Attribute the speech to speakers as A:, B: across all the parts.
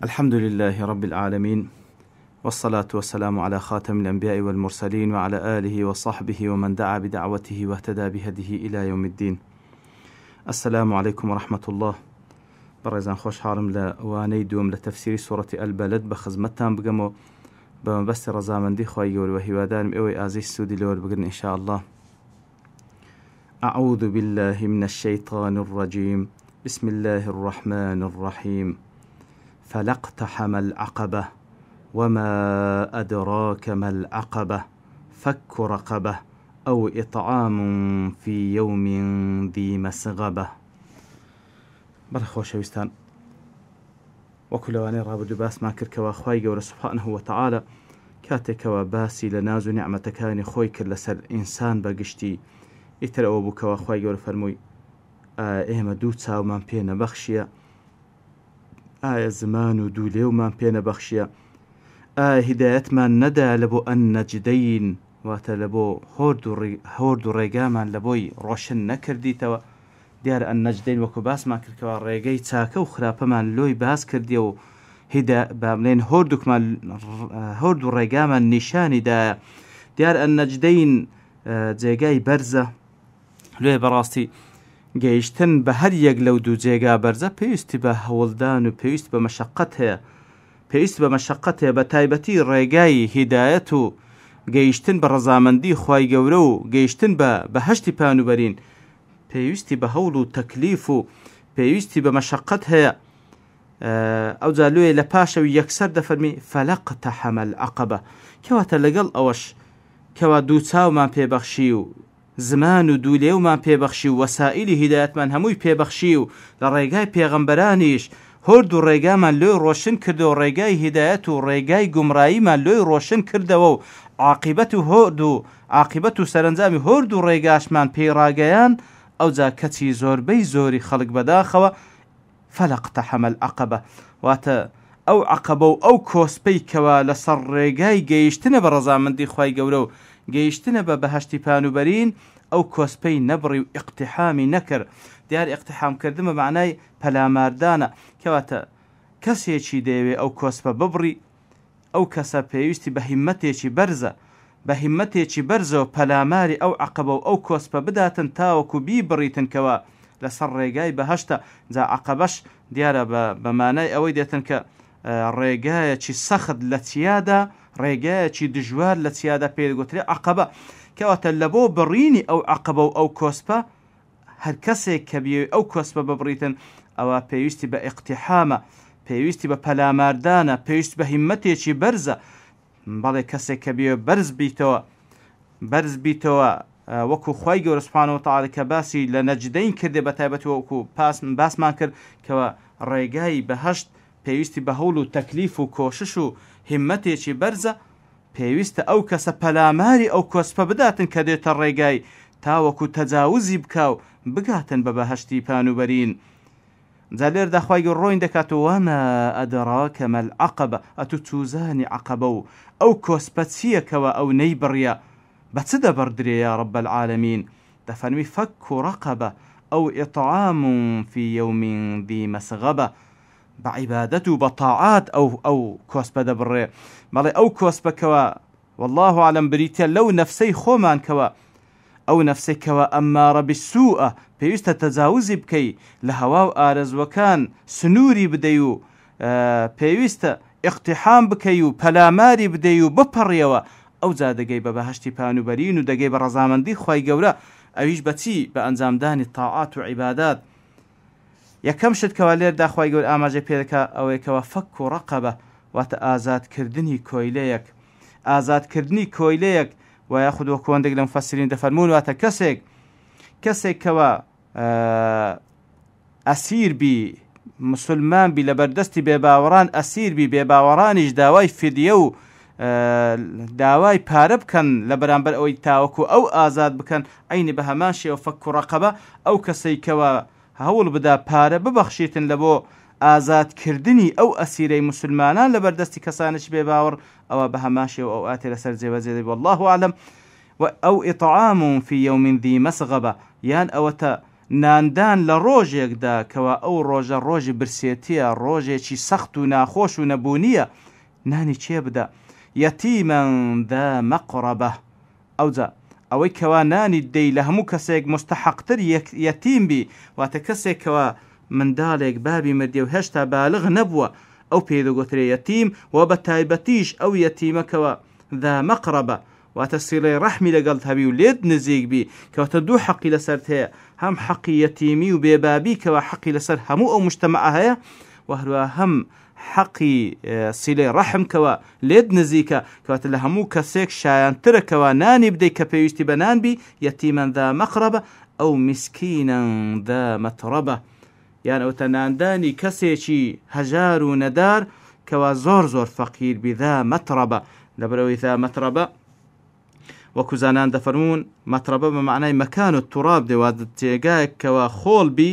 A: الحمد لله رب العالمين والصلاة والسلام على خاتم الأنبياء والمرسلين وعلى آله وصحبه ومن دعا بدعوته واهتدى بهديه إلى يوم الدين. السلام عليكم ورحمة الله. بەڕێزان خۆشحاڵم لە وانەی دووەم لە تەفسیری سوڕەتی البلد بە خزمەتتان بگەمەوە بە مەبەستی ڕەزامەندی خوای گەورە وە هیوادارم ئێوەی ئازیز سوودی لێ وەربگرن ان شاء الله. أعوذ بالله من الشيطان الرجيم بسم الله الرحمن الرحيم فلاقتحم العقبة وما أدراك ما العقبة فك رقبة أو إطعام في يوم ذي مسغبة. بەڵێ خۆشەویستان وەکو لەوانەی ڕابردوو باسمان کرد کەوا خوای گەورە سبحانه وتعالی کاتێک کەوا باسی لە ناز و نیعمەتەکانی خۆی کرد لەسەر ئینسان بە گشتی ئیتر ئەوە بوو کەوا خوای گەورە فەرمووی ئایا ئێمە دوو چاومان پێ نەبەخشیە ئایا زمان و دوو لێومان پێ نەبەخشیە ئایا هیدایەتمان نەدا لە بۆ ئەن نەجدەین واتە لە بۆ هۆرد و ڕێگامان لە بۆی ڕۆشن نەکردیتەوە دیارە النجدین وەکو باسمان کرد کەوا ڕێگەی چاکە و خراپەمان لۆی باس کردیە و هیدا با بڵێین هۆردووکمان هۆردوو ڕێگامان نیشانی دایە دیار النجدین جێگای بەرزە لێ بەڕاستی گەیشتن بە هەر یەک لەو دوو جێگا بەرزە پێویستی بە هەوڵدان و پێویست بە مەشقەت هەیە پێویست بە مەشقەت هەیە بە تایبەتی ڕێگای هیدایەت و گەیشتن بە ڕەزامەندی خوای گەورە و گەیشتن بە بەهەشتی پانوبەرین پێویستی بە هەوڵ و تەکلیف و پێویستی بە مەشەقەت هەیە ئەوجا لۆیە لە پاشەوی یەکسەر دەفەرمی فلقتحم العقبە کەواتە لەگەڵ ئەوەش کەوا دوو چاومان پێبەخشی و زمان و دوو لێومان پێبەخشی و وەسائیلی هیدایەتمان هەمووی پێبەخشی و لە ڕێگای پێغەمبەرانیش هۆرد و ڕێگامان لۆی ڕۆشن کردەوە ڕێگای هیدایەت و ڕێگای گومڕاییمان لۆی ڕۆشن کردەوە و عاقیبەت و هۆرد و عاقیبەت و سەرەنجامی هۆردوو ڕێگاشمان پێی ڕاگەیاند، ئەوجا کەچی زۆربەی زۆری خەڵک بەداخەوە فلا اقتحم العقبە واتە ئەو عەقەبە و ئەو کۆسپەی کەوا لەسەر ڕێگای گەیشتنە بە ڕەزامەندی خوای گەورە و گەیشتنە بە بەهەشتی پانوبەرین ئەو کۆسپەی نەبڕی و ئیقتیحامی نەکرد، دیارە ئیقتیحام کردن بە مەعنای پەلاماردانە، کەواتە کەسێکی دەیەوێ ئەو کۆسپە ببڕی ئەو کەسە پێویستی بە هیممەتێکی بەرزە، بە هیممەتێکی بەرزەوە پەلاماری ئەو عەقەبە و ئەو کۆسپە بداتن تاوەکو بیبڕیتن کەوا لەسەر ڕێگای بەهەشتە، جا عەقەبەش دیارە بە بە مانای ئەوەی دێتن کە ڕێگایەکی سەخت لە چیادا، ڕێگایەکی دژوار لە چیادا پێی دەگوترێ عەقەبە، کەواتە لەبۆ بڕینی ئەو عەقەبە و ئەو کۆسپە هەر کەسێک کە بیەوێ ئەو کۆسپە ببڕیتن ئەوا پێویستی بە ئیقتیحامە، پێویستی بە پەلاماردانە، پێویست بە هیممەتێکی بەرزە، بەڵێ کەسێک کە بیەوێ بەرز بیتەوە، بەرز بیتەوە وەکو خوای گەورە سبحانە وتعالی کە باسی لە نەجدەین کردێ بە تایبەتی وەکو پاس باسمان کرد کەوا ڕێگای بەهەشت پێویستی بە هەوڵ و تەکلیف و کۆشش و هیممەتێکی بەرزە، پێویستە ئەو کەسە پەلاماری ئەو کۆسپە بداتن کە دێتە ڕێگای تاوەکو تەجاوزی بکا و بگاتن بە بەهەشتی پانوبەرین. جا لێردا خوای گەورە ڕۆین دەکات و وما ادراک ما العقبە ئەتو چوزانی عەقەبە و ئەو کۆسپە چیە کەوا ئەو نەیبڕیە بە چ دەبڕدرێ یا رب العالمین دەفەرمی فک رقبە او اطعام فی یوم ذی مسغبە بە عیبادەت و بە تاعات ئەو ئەو کۆسپە دەبڕێ بەڵێ ئەو کۆسپە کەوا واللە اعلم بریتیە لەو نەفسەی خۆمان کەوا ئەو نەفسەی کەوا امارە بالسوء پێویستە تەجاوزی بکەی لە هەوا و ئارەزوەکان سنوری بدەی و پێویستە اقتحام بکەی و پەلاماری بدەی و بپەڕیەوە ئەوجا دەگەی بە بەهەشتی پانوبەرین و دەگەی بە ڕەزامەندی خوای گەورە ئەویش بە چی بە ئەنجامدانی تاعات و عیبادات یەکەم شت کەوا لێردا خوای گەورە ئاماژەی پێ دەکا ئەوەیە کەوا فەک ڕەقەبە واتە ئازاد کردنی کۆیلەیەک ئازاد کردنی کۆیلەیەک و یاخود وەکو هەندێک لە مفەسرین دەفەرموون واتە کەسێک کەسێک کەوا ئەسیر بی مسلمان بی لە بەردەستی بێباوەڕان ئەسیر بی بێباوەڕانیش داوای فدیە و داوای پارە بکەن لە بەرامبەر ئەوەی تاوەکو ئەو ئازاد بکەن عەینی بە هەمان شێوە فەک و ڕەقەبە ئەو کەسەی کەوا هەوڵ بدا پارە ببەخشیتن لە بۆ ئازاد کردنی ئەو ئەسیرەی موسلمانان لە بەردەستی کەسانێکی بێ باوەڕ ئەوا بە هەمان شێوە ئەو ئایەتە لەسەر جێبەجێ دەبی واللە اعلم و او اطعام فی یوم ذی مسغبە یان ئەوەتە. ناندان لە ڕۆژێکدا کەوا ئەو ڕۆژە ڕۆژی برسێتیە، ڕۆژێکی سەخت و ناخۆش و نەبوونیە، نانی کێ بدا؟ یتیما ذا مقربە، ئەوجا ئەوەی کەوا نانی دەی لە هەموو کەسێک موستەحەقتر یەتیم بی، واتە کەسێک کەوا منداڵێک بابی مردیە و هێشتا بالغ نەبووە ئەو پێی دەگۆترێ یەتیم، وە بە تایبەتیش ئەو یەتیمە کەوا ذا مقربە واتە سیڵەی ڕەحمی لەگەڵت هەبی و لێت نزیک بی، کەواتە دوو حەقی لەسەرت هەیە، هەم حەقی یەتیمی و بێبابی کەوا حەقی لەسەر هەموو ئەو مجتەمەعە هەیە، وە هەروەها هەم حەقی سیلەی ڕەحم کەوا لێت نزیکە، کەواتە لە هەموو کەسێک شایانترە کەوا نانی بدەی کە پێویستی بە نان بی، یتیما ذا مقربە او مسکینا ذا متربە، یان ئەوەتا ناندانی کەسێکی هەژار و نەدار کەوا زۆر زۆر فەقیر بی، ذا متربە، لەبەرئەوەی ذا متربە وەکو زانایان دەفەرموون مەترەبە بە مەعنای مەکان و توراب دێ واتە جێگایەک کەوا خۆڵ بی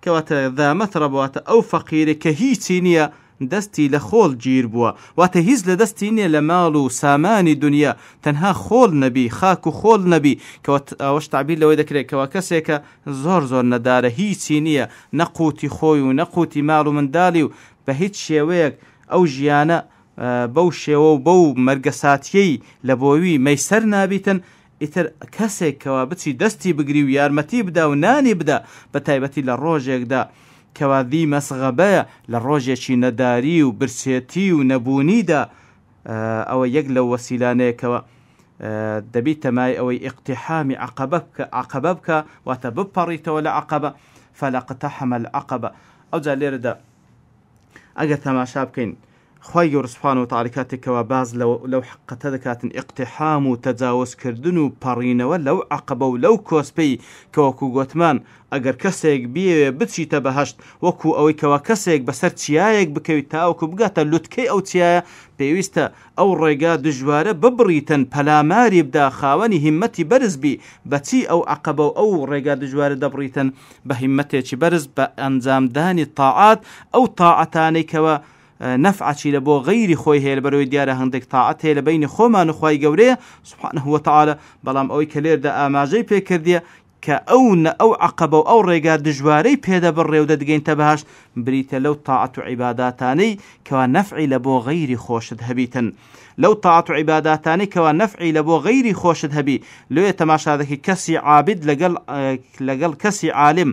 A: کەواتە ذا مەترەبە واتە ئەو فەقیرەی کە هیچی نییە دەستی لە خۆڵ گیر بووە واتە هیچ لە دەستی نییە لە ماڵ و سامانی دنیا تەنها خۆڵ نەبی خاک و خۆڵ نەبی کەوات ئەوەش تعبیر لەوەی دەکرێت کەوا کەسێکە زۆر زۆر نەدارە هیچی نییە نە قوتی خۆی و نە قوتی ماڵ و منداڵی و بە هیچ شێوەیەک ئەو ژیانە بەو شێوە و بەو مەرگەساتیەی لە بۆوی مەیسەر نابیتن، ئیتر کەسێک کەوا بچی دەستی بگری و یارمەتی بدا و نانی بدا بە تایبەتی لە ڕۆژێکدا کەوا ذی مەسغەبەیە لە ڕۆژێکی نەداری و برسێتی و نەبوونیدا ئەوە یەک لەو وەسیلانەیە کەوا دەبیتە مای ئەوەی ئیقتیحامی عەقەبە بکە عەقەبە بکە واتە بپەڕیتەوە لە عەقەبە فلاقتحم العقبە ئەوجا لێرەدا ئەگەر تەماشا بکەین خوای گەورە سبحانە وتعالی کاتێک کەوا باس لەو حەقەتە دەکاتن ئیقتحام و تەجاوز کردن و پەڕینەوە لەو عەقەبە و لەو کۆسپەی کە وەکو گۆتمان ئەگەر کەسێک بیەوێ بچیتە بەهەشت وەکو ئەوەی کەوا کەسێک بەسەر چیایەک بکەویت تاوەکو بگاتە لوتکەی ئەو چیایە پێویستە ئەو ڕێگا دژوارە ببڕیتن پەلاماری بدا خاوەنی هیممەتی بەرز بی بەچی ئەو عەقەبە و ئەو ڕێگا دژوارە دەبڕیتن بە هیممەتێکی بەرز بە ئەنجامدانی تاعات ئەو تاعەتانەی کەوا نەفعەکی لە بۆ غەیری خۆی هەیە لەبەرەوەی دیارە هەندێک تاعەت هەیە لە بەینی خۆمان و خوای گەورەیە سبحانه وتعالی بەڵام ئەوەی کە لێردا ئاماژەی پێکردیە کە ئەو نە ئەو عەقەبە و ئەو ڕێگا دژوارەی پێدەبڕێ و دەتگەینتە بەهەشت بریتە لەو تاعەت و عیباداتانەی کەوا نەفعی لە بۆ غەیری خۆشت هەبیتن لەو تاعەت و عیباداتانەی کەوا نەفعی لە بۆ غەیری خۆشت هەبی لۆیە تەماشا دەکەی کەسی عابد لەگەڵ لەگەڵ کەسی عالم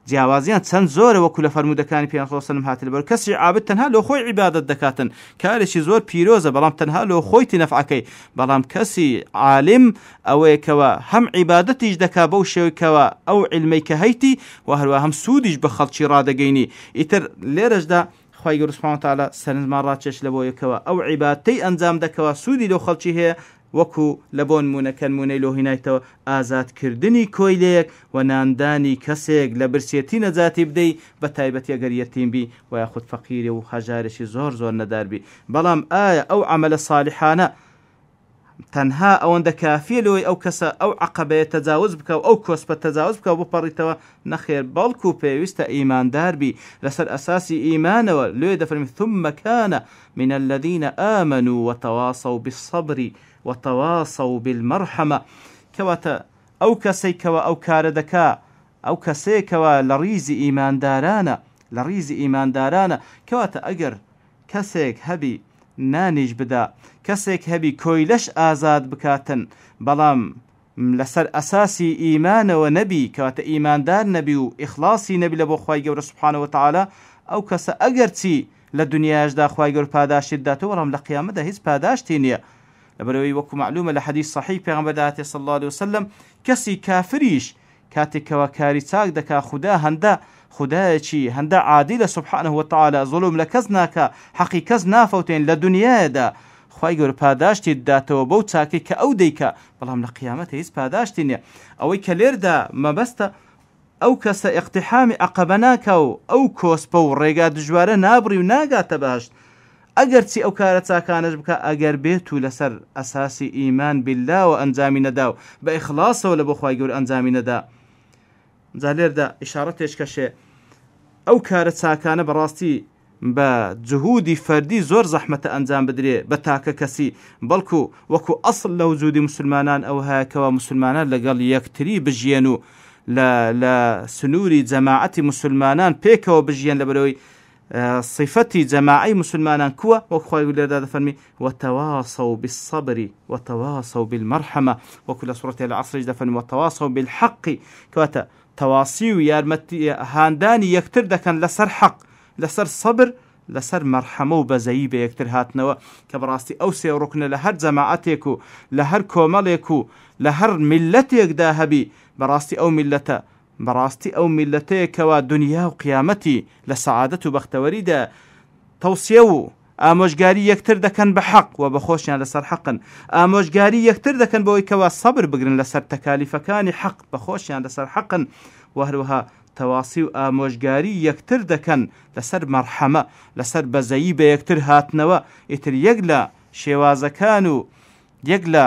A: جیاوازیان چەند زۆرە وەکو لە فەرموودەکانی پێغەمبەر صلی اللە علیه و سلم هاتە لەبەر کەسی عابد تەنها لۆ خۆی عیبادەت دەکاتن کارێکی زۆر پیرۆزە بەڵام تەنها لۆ خۆیتی نەفعەکەی بەڵام کەسی عالم ئەوەیە کەوا هەم عیبادەتیش دەکا بەو شێوەی کەوا ئەو عیلمەی کە هەیتی و هەروە هەم سوودیش بە خەڵکی ڕادەگەینی ئیتر لێرەشدا خوای گەورە سبحانە وتعالی سەرنجمان ڕاکێش لە بۆ یەکەوە ئەو عیبادتەی ئەنجام دەکەوە سوودی لۆ خەڵکی هەیە وەکو لە بۆ نموونە کە نموونەی لۆ هینایتەوە ئازاد کردنی کۆیلەیەک و ناندانی کەسێک لە برسێتی نەجاتی بدەی بە تایبەتی ئەگەر یەتیم بی و یاخود فەقیرێ و هەژارێکی زۆر زۆر نەدار بی بەڵام ئایا ئەو عەمەلە سالیحانە تەنها ئەوەندە کافیە لۆی ئەو کەسە ئەو عەقەبەیە تەجاوز بکا و ئەو کۆسپە تەجاوز بکا و بپەڕیتەوە؟ نەخێر بەڵکو پێویستە ئیماندار بی لەسەر ئەساسی ئیمانەوە لۆیە دەفەرمی ثم کان من الذین آمنوا وتواصوا بالصبر وتواصوا بالمرحمە کەواتە ئەو کەسەی کەوا ئەو کارە دەکا ئەو کەسەیە کەوا لە ڕیزی ئیماندارانە لە ڕیزی ئیماندارانە کەواتە ئەگەر کەسێک هەبی نانیش بدا کەسێک هەبی کۆیلەش ئازاد بکاتن بەڵام لەسەر ئەساسی ئیمانەوە نەبی کەواتە ئیماندار نەبی و ئیخلاصی نەبی لە بۆ خوای گەورە سبحانە وتعالی ئەو کەسە ئەگەرچی لە دنیاشدا خوای گەورە پاداشتی بداتەوە بەڵام لە قیامەتدا هیچ پاداشتی نییە لەبەرئەوەی وەکو مەعلومە لە حەدیث صحیح پێغەمبەردا هاتیە صلی اللە علیە وسلم کەسی کافریش کاتێک کەوا کاری چاک دەکا خودا هەندە خودایەکی هەندە عادیلە سبحانە وتعالی زوڵم لە کەس ناکا حەقی کەس نافەوتێن لە دنیایەدا خوای گەورە پاداشتی داتەوە بەو چاکەی کە ئەو دەیکا بەڵام لە قیامەت هیچ پاداشتی نیە ئەوەی کە لێردا مەبەستە ئەو کەسە ئیقتیحامی عەقەبە ناکا و ئەو کۆسپە و ڕێگا دژوارە نابڕی و ناگاتە بەهەشت ئەگەرچی ئەو کارە چاکانەش بکا ئەگەر بێتو لەسەر ئەساسی ئیمان بیللاوە ئەنجامی نەدا و بە ئیخڵاسەوە لە بۆ خوای گەورە ئەنجامی نەدا جا لێردا ئیشاڕەتێک کەشێ ئەو کارە چاکانە بەڕاستی بە جهودی فەردی زۆر زەحمەتە ئەنجام بدرێ بە تاکە کەسی بەڵکو وەکو ئەسڵ لە وجودی مسلمانان ئەوە هەیە کەوا مسلمانان لەگەڵ یەکتری بژیێن و لە لە سنووری جەماعەتی موسولمانان پێکەوە بژیەن لەبەرئەوەی صفەتی جەماعەی موسولمانان کووە وەک خوای لێردا دەفەرمی وتواصوا بالصبر وتواصوا بالمرحمە وەکو لە سوڕەتی العصریش دەفەرمی وتواصوا بالحق کەواتە تەواسی و یارمەتی هاندانی یەکتر دەکەن لەسەر حەق لەسەر سەبر لەسەر مەرحەمە و بەزەیی بە یەکتر هاتنەوە کە بەڕاستی ئەو سێ ڕوکنە لە هەر جەماعەتێک و لە هەر کۆمەڵێک و لە هەر میللەتێکدا هەبی بەڕاستی ئەو میللەتە بەڕاستی ئەو میللەتەیە کەوا دونیا و قیامەتی لە سەعادەت و بەختەوەریدا تەوسیە و ئامۆژگاری یەکتر دەکەن بە حەق و بە خۆشیان لەسەر حەقن ئامۆژگاری یەکتر دەکەن بەوەی کەوا سەبر بگرن لەسەر تەکالیفەکانی حەق بە خۆشیان لەسەر حەقن و هەروەها تەواسی و ئامۆژگاری یەکتر دەکەن لەسەر مەرحەمە لەسەر بەزەیی بە یەکتر هاتنەوە ئیتر یەک لە شێوازەکان و یەک لە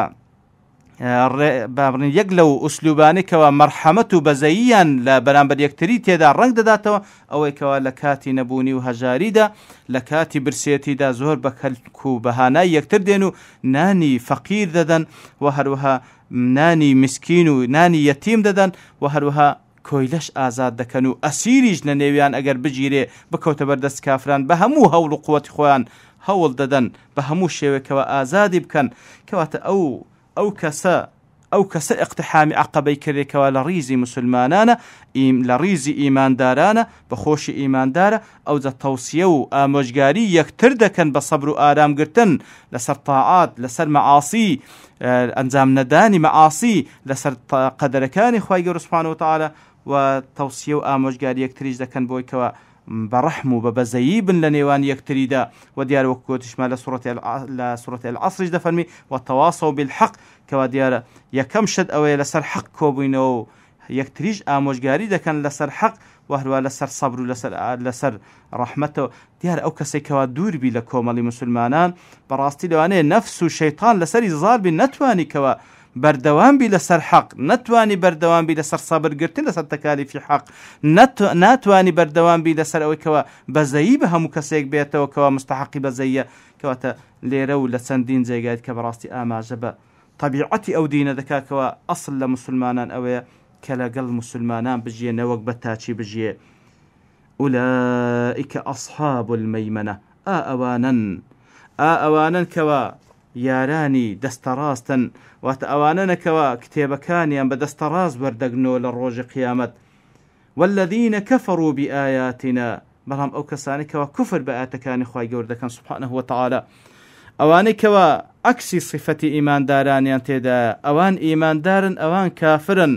A: با بڵێین یەک لەو ئوسلوبانەی کەوا مەرحەمەت و بەزەییان لە بەرامبەر یەکتری تێدا ڕەنگ دەداتەوە ئەوەی کەوا لە کاتی نەبوونی و هەژاریدا لە کاتی برسێتیدا زۆر بە کەلک و بەهانای یەکتر دێن و نانی فەقیر دەدەن و هەروەها نانی مسکین و نانی یەتیم دەدەن و هەروەها کۆیلەش ئازاد دەکەن و ئەسیریش لە نێویان ئەگەر بگیرێ بکەوتە بەر دەست کافران بە هەموو هەوڵ و قوتی خۆیان هەوڵ دەدەن بە هەموو شێوەیەکەوە ئازادی بکەن کەواتە ئەو ئەو کەسە ئەو کەسە ئیقتحامی عەقەبەی کردێ کەوا لە ڕیزی موسولمانانە ئیم لە ڕیزی ئیماندارانە بە خۆشی ئیماندارە ئەوجا تەوسیە و ئامۆژگاری یەکتر دەکەن بە سەبر و ئارام گرتن لەسەر تاعات لەسەر مەعاسی ئەنجام نەدانی مەعاسی لەسەر قەدەرەکانی خوای گەورە سبحانە وتعالی و تەوسیە و ئامۆژگاری یەکتریش دەکەن بۆی کەوا بە ڕەحم و بە بەزەیی بن لە نێوان یەکتریدا و دیارە وەکو گۆتیشمان لە سوڕەتی لە سوڕەتی العصریش دەفەرمی وتواصوا بالحق کەوا دیارە یەکەم شت ئەوەیە لەسەر حەق کۆبووینەوە و یەکتریش ئامۆژگاری دەکەن لەسەر حەق و هەروە لەسەر سەبر و لەسەر لەسەر ڕەحمەتەوە دیارە ئەو کەسێک کەوا دوور بی لە کۆمەڵی مسلمانان بەڕاستی لەوانەیە نەفس و شەیتان لەسەری زاڵ بی نەتوانی کەوا بەردەوام بی لەسەر حەق نەتوانی بەردەوام بی لەسەر سەبر گرتن لەسەر تەکالیفی حەق ناتوانی بەردەوام بی لەسەر ئەوەی کەوا بەزەیی بە هەموو کەسێک بێتەوە کەوا مستحقی بەزەیە کەواتە لێرە و لە چەندین جێگایت کە بەڕاستی ئاماژە بە تەبیعەتی ئەو دینە دەکا کەوا ئەسڵ لە موسولمانان ئەوەیە کە لەگەڵ موسولمانان بژیێ نەوەک بە تاچی بژیێ اولئک اصحاب المیمنە ئا ئەوانەن ئا ئەوانەن کەوا یارانی دەستە ڕاستن واتە ئەوانەنە کەوا کتێبەکانیان بە دەستە ڕاست وەردەگرنەوە لە ڕۆژی قیامەت والذین کفروا بآیاتنا بەڵام ئەو کەسانەی کەوا کوفر بە ئایەتەکانی خوای گەورە دەکەن سبحانه وتعالی ئەوانەی کەوا عەکسی صفەتی ئیماندارانیان تێدایە ئەوان ئیماندارن ئەوان کافرن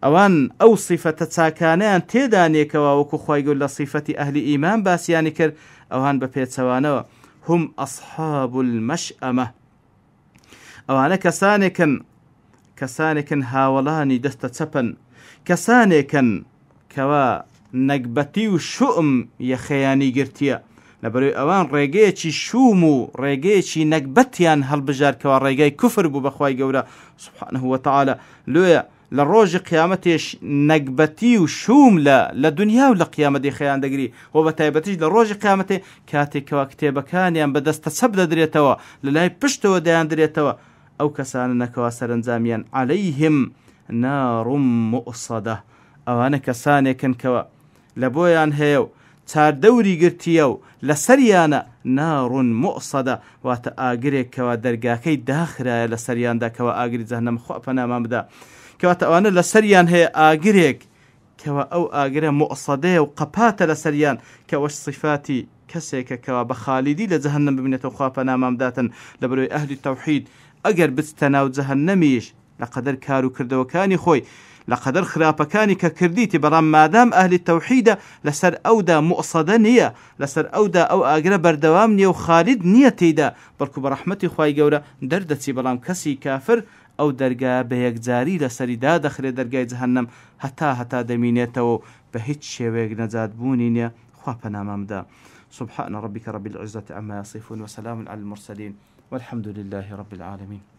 A: ئەوان ئەو صفەتە چاکانەیان تێدا نییە کەوا وەکو خوای گەورە لە صفەتی ئەهلی ئیمان باسیانی کرد ئەوان بە پێچەوانەوە هم اصحاب المشأمە ئەوانە کەسانێکن کەسانێکن هاوەڵانی دەستە چەپن کەسانێکن کەوا نەگبەتی و شوم یەخەیانی گرتیە لەبەرەوەی ئەوان ڕێگەیەکی شوم و ڕێگەیەکی نەگبەتیان هەڵبژارد کەوا ڕێگای کوفر بوو بەخوای گەورە سبحانه وتعالی لۆیە لە ڕۆژی قیامەتێش نەگبەتی و شوم لە لە دنیا و لە قیامەت یەخەیان دەگری و بە تایبەتیش لە ڕۆژی قیامەتێ کاتێک کەوا کتێبەکانیان بە دەستە چەپ دەدرێتەوە لە لای پشتەوە دەیاندرێتەوە ئەو کەسانە نەکەوا سەرەنجامیان علیهم نار مؤصدە ئەوانە کەسانێکن کەوا لە بۆیان هەیە و چاردەوری گرتیە و لەسەریانە نار مؤصدە واتە ئاگرێک کەوا دەرگاکەی داخرایە لەسەریاندا کەوا ئاگری جەهەنەم خوا پەنامان بدا کەواتە ئەوانە لەسەریان هەیە ئاگرێک کەوا ئەو ئاگرە موئسەدەیە و قەپاتە لەسەریان کە ئەوەش سیفاتی کەسێکە کەوا بە خالیدی لە جەهەنەم بمینێتەوە خوا پەنامان بداتن لەبەرئەوەی ئەهلی تەوحید ئەگەر بچتە ناو جەهەنەمیش لە قەدەر کار و کردەوەکانی خۆی لە قەدەر خراپەکانی کە کردیتی بەڵام مادام ئەهلی تەوحیدە لەسەر ئەودا موئسەدە نییە لەسەر ئەودا ئەو ئاگرە بەردەوام نییە و خالید نییە تێیدا بەڵکو بە ڕەحمەتی خوای گەورە دەردەچی بەڵام کەسی کافر ئەو دەرگایە بە یەکجاری لەسەری دادەخرێ دەرگای جەهەنەم هەتا هەتا دەمینێتەوە و بە هیچ شێوەیەک نەجات بوونی نیە خوا پەنامان بدا سبحان ربک رب العزة عما یصفون وسلام علی المرسلین والحمد لله رب العالمین.